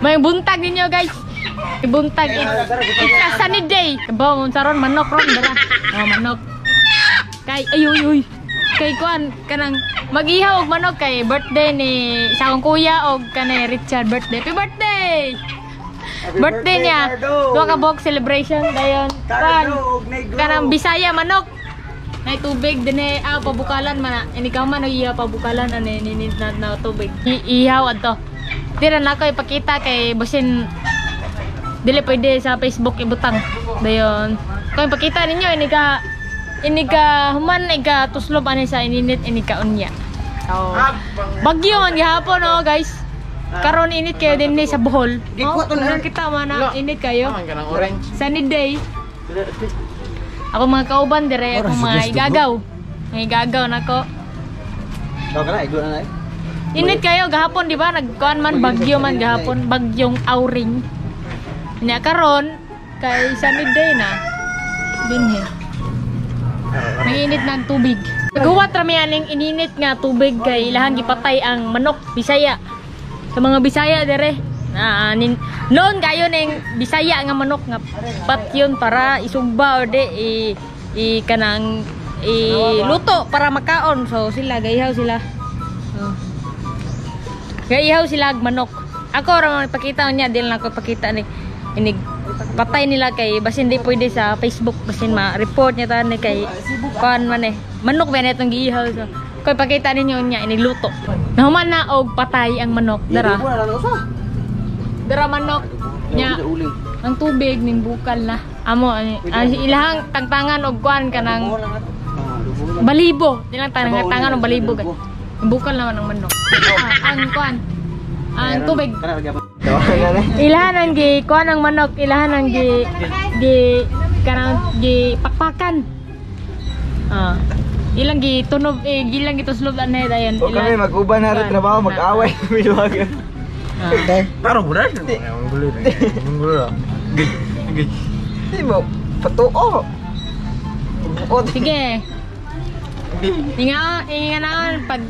May buntag ninyo, guys. Buntag, it's a sunny day. Kabaw mo saron manok ron dara. Oh, manok. Kay ay uy uy. Kay kuan kanang magihaw og manok kay birthday ni sa akong kuya og kanay Richard birthday. Happy birthday! Birthday niya. Duha ka buok celebration dayon. Kuan kanang Bisaya manok. Nay tubig dinhi ah pabukalan man na. Ini ka man iya pabukalan ani ni na tubig. Ihaw adto. Dira na ko ipakita kay basin dili pwede sa Facebook ibutang. Dayon. Kung ipakita ninyo ini ka human ika tuslob ani sa ininit ini ka unya. So, bagyo man gihapon, oh, guys. Karon init kayo din sa Bohol. Oh, kita man na init kayo. Sunny day. Ako mga kauban dire, ako mga igagaw. Mga igagaw nako. Init kayo gahapon, di ba? Nagkuan man bagyo man gahapon, bagyong auring. Nya karon kay sunny day na. Dinhi. Mainit na ang tubig. Guwat rami aning ininit nga tubig kay ilahang gipatay ang manok Bisaya. Sa mga Bisaya dire. Na noon kayo ning Bisaya nga manok nga patyon para isugba or di i kanang iluto para makaon. So sila gaihaw sila. Oh. Gaihaw sila og manok. Ako ra man ipakita niya, dili na ako ipakita ni inig patay nila kay basin di pwede sa Facebook, basin ma-report niya tan kay kuan man eh. Manok ba na itong giihaw, so ko ipakita ninyo niya inigluto. Nahuman na og patay ang manok dara. Dara manok nya ang tubig ning bukal na. Amo ani ang ilahang tangtangan og kuan kanang balibo. Nilang tangan og balibo kay. Bukal naman ang manok. Ang kuan ang tubig. Ilahan ang gi kuan ang manok, ilahan ang gi gi kanang gi pakpakan. Ah. Ilang gi tunob eh gilang gituslob anay dayon. O kami mag-uban na rin trabaho, mag-away miluwagan. Parang bulan. Ang gulo. Di mo patuo. Buot. Sige. Inga inga naon pag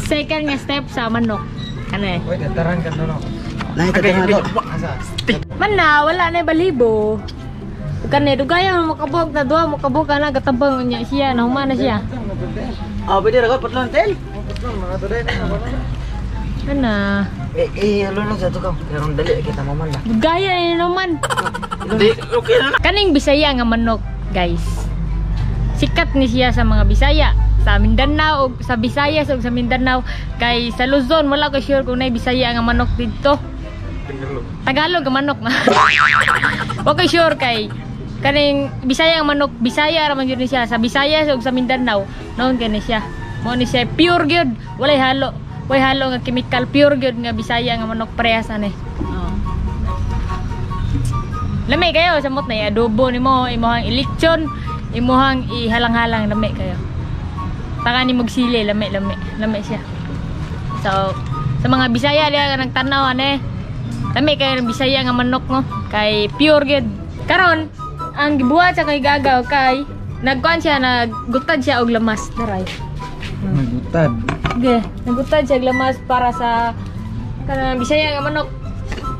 second nga step sa manok. Ano eh? Wait, taran ka no. Nay tataran to. Man na wala na balibo. Kani dugay mo makabog na duha mo kabog ana gatabang niya siya na human na siya. Ah, pwede ra ko patlon tel. Ana. Eh eh ano lang sa to ka. Karon dali kita maman la. Dugaya ni naman. Di, okay na. Kaning Bisaya nga manok, guys. Sikat ni siya sa mga Bisaya sa Mindanao o sa Visayas o sa Mindanao kay sa Luzon wala ko sure kung nay Bisaya nga manok didto. Tagalog nga manok na. Wa ko sure kay kaning Bisaya nga manok, Bisaya ra man gyud ni siya sa Visayas ug sa Mindanao. Noon kay ni siya. Mao ni siya pure gyud, walay halo. Walay halo nga chemical, pure gyud nga Bisaya nga manok parehas ani. Oh. Lami kayo samot na adobo nimo, imuhang ilitsyon, imuhang ihalang-halang, lami kayo. Taka ni magsili, lami lami, lami siya. So sa mga Bisaya diha nga nagtanaw ane, lami kayo ng Bisaya nga manok no, kay pure gyud. Karon ang gibuhat sa kay gagaw kay nagkuan siya, naggutad siya og lamas daray. Nagutad. Ge, naggutad siya og lamas para sa kanang Bisaya nga manok.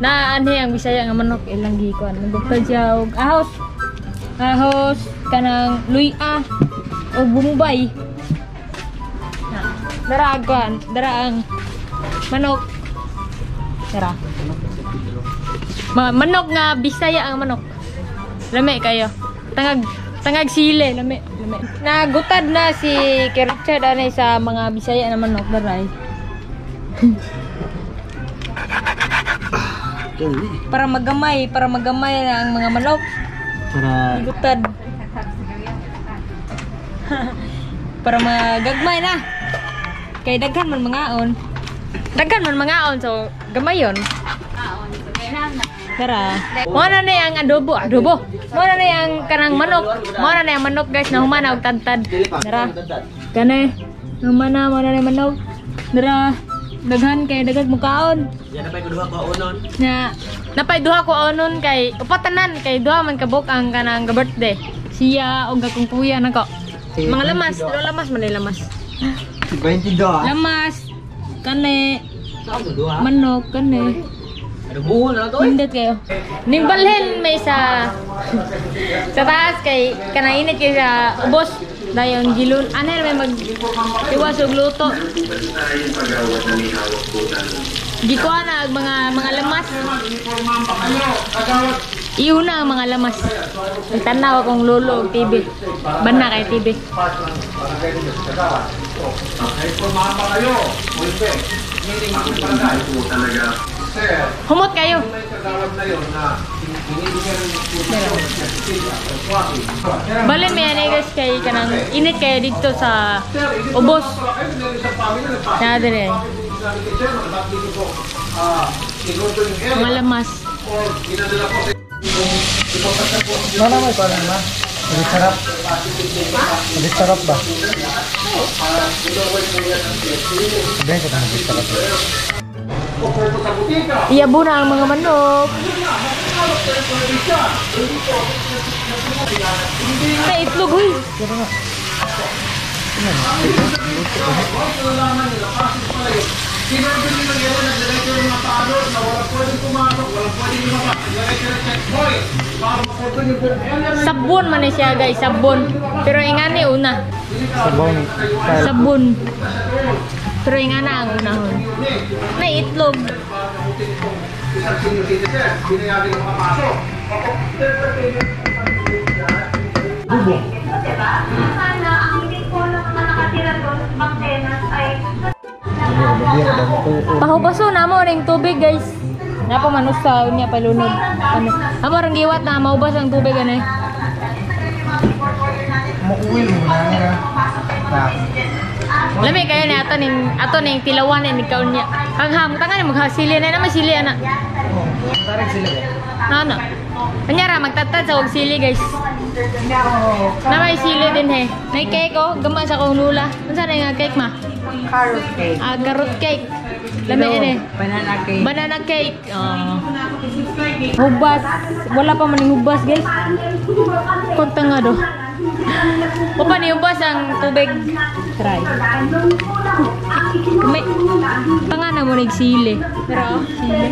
Na anhi ang Bisaya nga manok ilang gikuan. Naggutad siya og ahos. Ahos kanang luya og bumbay. Na, dara ang kuan, dara ang manok. Dara. Manok nga Bisaya ang manok. Lami kayo. Tangag tangag sili, lami, lami. Nagutad na si Kay Richard anay sa mga Bisaya na manok daray. Para magamay na ang mga manok. Para Gutad. Para magagmay na. Kay daghan man mangaon. Daghan man mangaon so gamayon. Tara. Mo na ni ang adobo, adobo. Mo na ni ang kanang manok. Mo na ni ang manok, guys, na human og tadtad. Tara. Kani. Human na mo na ni manok. Tara. Daghan kay daghan mukaon. Yan napay ko duha ko unon. Na napay duha ko onon kay upatanan kay duha man kabuk ang kanang birthday. Siya og akong kuya nako. Mga lamas, pero lamas man ni lamas. 22. Lamas kani manok kani. Buhol na to eh. Nindot kayo. Nimbalhin may sa taas kay kanainit kay sa ubos. Dayon gilun. Ano may mag iwas og luto. Gikuha na ang mga lamas. Iuna ang mga lamas. Tanaw akong lolo og TV. Bana kay TV. Humot kayo. Balin may ani guys kay kanang init kayo dito sa ubos. Na dire. Mga lamas. Mana may parang na? Sarap. Sarap ba? Sabihin ko na sarap. Iyabo na ang mga manok. May itlog, huy. Sabon man siya guys, sabon. Pero ingani una. Sabon. Sabon. Pero ingana ang unahon. May itlog. Pahubaso na mo ning tubig guys. Napa manusa unya palunod. Ano? Amo rang giwat na maubas ang tubig ani. Mo-uwi mo na. Lami kayo ni ato ning tilawan ni kaon niya. Hangham tangan ni maghasili na naman sili ana. Tarek sili. Ano? Kanya ra magtatad sa og sili guys. Na may sili din he. May cake oh, gama sa akong lula. Unsa na nga cake ma? Carrot cake. Ah, carrot cake. Lami ini. Banana cake. Banana cake. Oh. Hubas. Wala pa man hubas guys. Konta nga do. Upa ni hubas ang tubig. Try. May tanga na mo nagsili. Pero sili.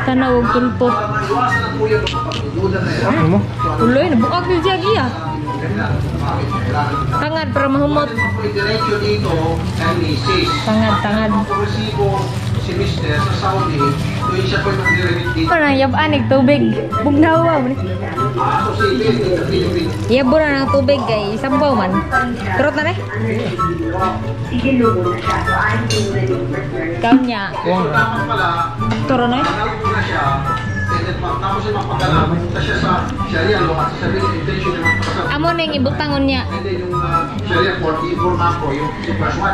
Tanaw og tulpo. Ano mo? Tuloy na buag gyud siya giya. Tangad para mahumot. Tangad, tangad. Parang yab-an ig tubig. Bugnaw ba? Yabo na ng tubig kay sabaw man. Turot na ni. Kaon niya. Turo na. Amo ning ibutangon niya.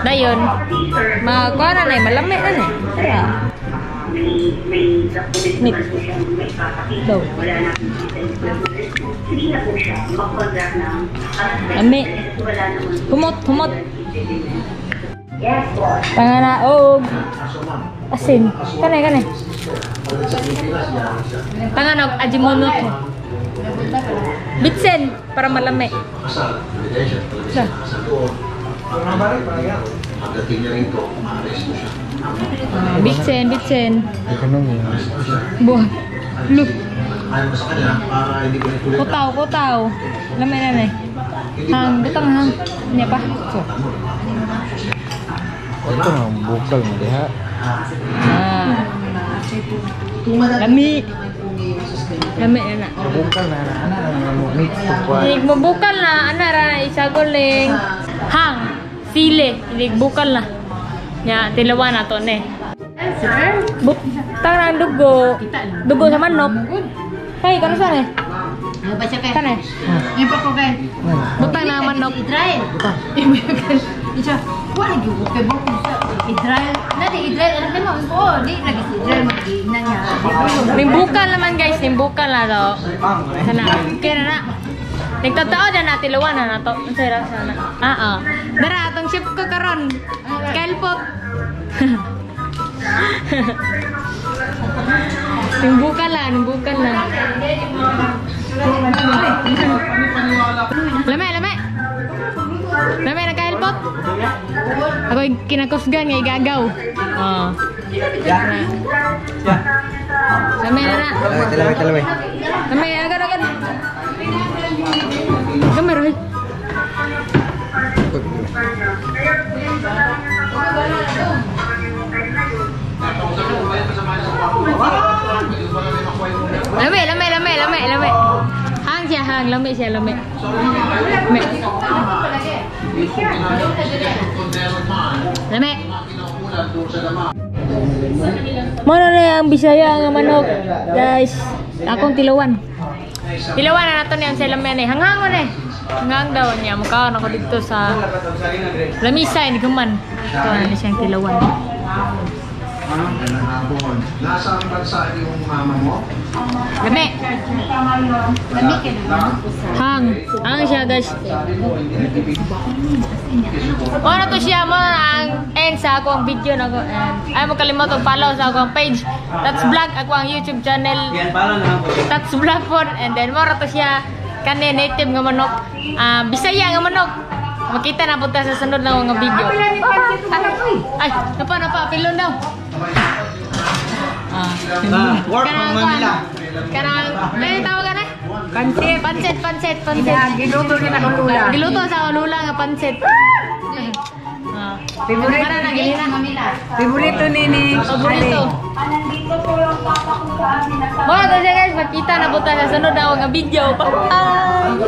Dayon, magkuha na na, malami na na. Nit. Daw. Lami. Humot, humot. Pangana og asin. Kanay, kanay. Panganog ajimonoto. Bitsin para malami. Bitsin, bitsin. Buah. Look. Kutaw, kutaw. Lami na na. Hang, butang hang. Niya pa. Ito na, bukal mo diha. Ah. Lami. Lami na na. Bukal na na. Ana na mo mix to. Bukal na ana ra isaguling. Hang, sili, bukal na. Nya tilawan na to ne. Butang na dugo. Dugo sa manok. Hey, kano sa ne? Kane? Butang na manok. Nimbukal naman guys, nimbukal na to. Sana, okay na na. Nagtatao na natin, tilawan na na to. Ang sira sana. Ah, ah. Dara, atong ship ko karon. Kelpot. Nimbukal na, nimbukal na. Lame, lame. Lame na kelpot. Ambot. Ako kinakusgan nga igagaw. Oh. Ya. Lami na na. Talaway, talaway. Lami, agad agad. Kamera. Hoy. Lami, lami, lami, lami, lami. Hang siya, hang. Lami siya, lami. Lami. Lami. Mano na ang Bisaya nga manok, guys. Akong tilawan. Tilawan na nato niya sa lami ni. Hanghang man eh. Hanghang daw niya. Mukhaon ako dito sa lamisa ni guman. Ito na siyang tilawan. Nasa ang bansa yung mama mo? Lami. Hang. Hang siya, guys. Mao na to siya, mo na ang end sa ako ang video na ko. And ay mo kalimot og follow sa ako ang page. That's Vlog ako ang YouTube channel. That's Vlog po. And then mo ra to siya kani native nga manok. Bisaya nga manok. Makita na punta sa sunod na nga video. Ay, napa napa pilon daw. Work Kanang from Manila. Kanang, ay tawag ka na? Pansit. Pansit, pansit, pansit. Giluto ni na lula. Giluto sa lula nga pansit. Favorite. Para na gilina. Favorito ni ni. Paborito. Mga kasi guys, makita na po tayo sa sunod na nga video. Bye!